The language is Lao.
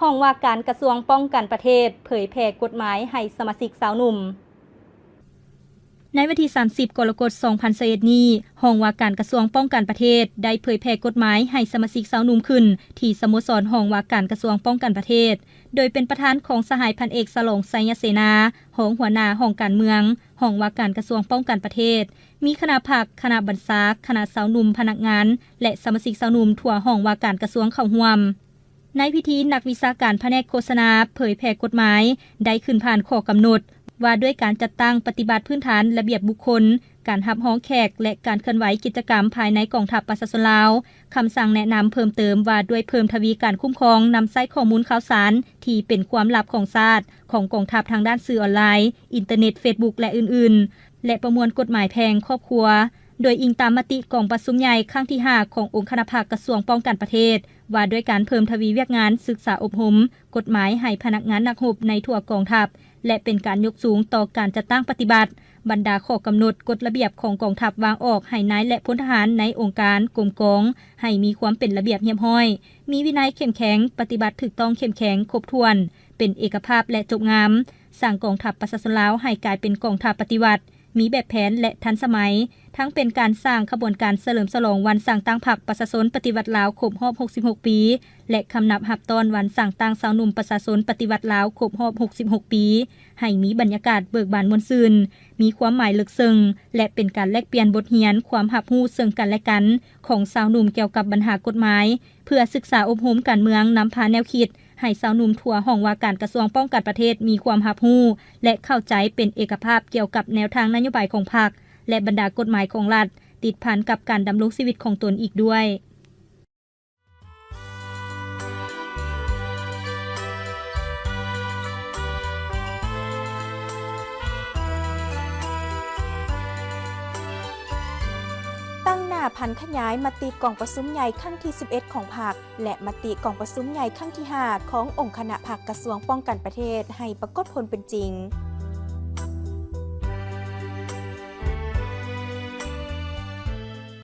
ຫ້ອງວ່າການກະຊວງປ້ອງກັນປະເທດ ເຜີຍແຜ່ກົດໝາຍໃຫ້ສະມາຊິກຊາວໜຸ່ມ. ໃນວັນທີສາມສິບ ກໍລະກົດ ສອງພັນຊາວເອັດນີ້, ຫ້ອງວ່າການກະຊວງປ້ອງກັນປະເທດ ໄດ້ເຜີຍແຜ່ກົດໝາຍໃຫ້ສະມາຊິກຊາວໜຸ່ມຂຶ້ນ ທີ່ສະໂມສອນຫ້ອງວ່າການກະຊວງປ້ອງກັນປະເທດ, ໂດຍເປັນປະທານຂອງສະຫາຍພັນເອກ ສະຫຼອງ ໄຊຍະເສນາ, ຮອງຫົວໜ້າຫ້ອງການເມືອງ, ຫ້ອງວ່າການກະຊວງປ້ອງກັນປະເທດ, ມີຄະນະພັກ, ຄະນະບັນຊາ, ຄະນະຊາວໜຸ່ມ, ພະນັກງານ ແລະ ສະມາຊິກຊາວໜຸ່ມທົ່ວຫ້ອງວ່າການກະຊວງເຂົ້າຮ່ວມ. ໃນພິທີ, ນັກວິຊາການພະແນກໂຄສະນາເຜີຍແຜ່ກົດໝາຍ ໄດ້ຂຶ້ນຜ່ານຂໍ້ກຳນົດວ່າດ້ວຍການຈັດຕັ້ງປະຕິບັດພື້ນຖານລະບຽບບຸກຄົນ, ການຮັບຮອງແຂກ ແລະ ການເຄື່ອນໄຫວກິດຈະກຳພາຍໃນກອງທັບປະຊາຊົນລາວ, ຄຳສັ່ງແນະນຳເພີ່ມເຕີມວ່າດ້ວຍເພີ່ມທະວີການຄຸ້ມຄອງນຳໃຊ້ຂໍ້ມູນຂ່າວສານທີ່ເປັນຄວາມລັບຂອງຊາດ ຂອງກອງທັບທາງດ້ານສື່ອອນລາຍ, ອິນເຕີເນັດ, ເຟສບຸກ ແລະ ອື່ນໆ ແລະ ປະມວນກົດໝາຍແພ່ງຄອບຄົວ, ໂດຍອີງຕາມມະຕິກອງປະຊຸມໃຫຍ່ຄັ້ງທີຫ້າ ຂອງອົງຄະນະພັກກະຊວງປ້ອງກັນປະເທດ ວ່າດ້ວຍການເພີ່ມທະວີວຽກງານສຶກສາອົບຮົມກົດໝາຍໃຫ້ພະນັກງານນັກຮົບໃນທົ່ວກອງທັບ ແລະ ເປັນການຍົກສູງຕໍ່ການຈັດຕັ້ງປະຕິບັດບັນດາຂໍ້ກຳນົດກົດລະບຽບຂອງກອງທັບວາງອອກໃຫ້ນາຍ ແລະ ພົນທະຫານໃນອົງການກົມກອງ ໃຫ້ມີຄວາມເປັນລະບຽບຮຽບຮ້ອຍ, ມີວິໄນເຂັ້ມແຂງ, ປະຕິບັດຖືກຕ້ອງເຂັ້ມແຂງ, ຄົບຖ້ວນ, ເປັນເອກະພາບ ແລະ ຈົບງາມ, ສ້າງກອງທັບປະຊາຊົນລາວໃຫ້ກາຍເປັນກອງທັບປະຕິວັດ, ມີແບບແຜນ ແລະ ທັນສະໄໝ, ທັງເປັນການສ້າງຂະບວນການສະເຫຼີມສະຫຼອງວັນສ້າງຕັ້ງພັກປະຊາຊົນປະຕິວັດລາວຄົບຮອບຫົກສິບຫົກປີ ແລະ ຄຳນັບຮັບຕ້ອນວັນສ້າງຕັ້ງຊາວໜຸ່ມປະຊາຊົນປະຕິວັດລາວຄົບຮອບຫົກສິບຫົກປີ ໃຫ້ມີບັນຍາກາດເບີກບານມ່ວນຊື່ນ, ມີຄວາມໝາຍເລິກເຊິ່ງ ແລະ ເປັນການແລກປ່ຽນບົດຮຽນ, ຄວາມຮັບຮູ້ເຊິ່ງກັນແລະກັນຂອງຊາວໜຸ່ມກ່ຽວກັບບັນຫາກົດໝາຍ, ເພື່ອສຶກສາອົບຮົມການເມືອງ, ນຳພາແນວຄິດໃຫ້ຊາວໜຸ່ມທົ່ວຫ້ອງວ່າການກະຊວງປ້ອງກັນປະເທດມີຄວາມຮັບຮູ້ ແລະ ເຂົ້າໃຈເປັນເອກະພາບກ່ຽວກັບແນວທາງນະໂຍບາຍຂອງພັກ ແລະ ບັນດາກົດໝາຍຂອງລັດ ຕິດພັນກັບການດຳລົງຊີວິດຂອງຕົນອີກດ້ວຍ. ຕັ້ງໜ້າຜັນຂະຫຍາຍມະຕິກອງປະຊຸມໃຫຍ່ຄັ້ງທີສິບເອັດຂອງພັກ ແລະ ມະຕິກອງປະຊຸມໃຫຍ່ຄັ້ງທີຫ້າຂອງອົງຄະນະພັກກະຊວງປ້ອງກັນປະເທດໃຫ້ປາກົດຜົນເປັນຈິງ.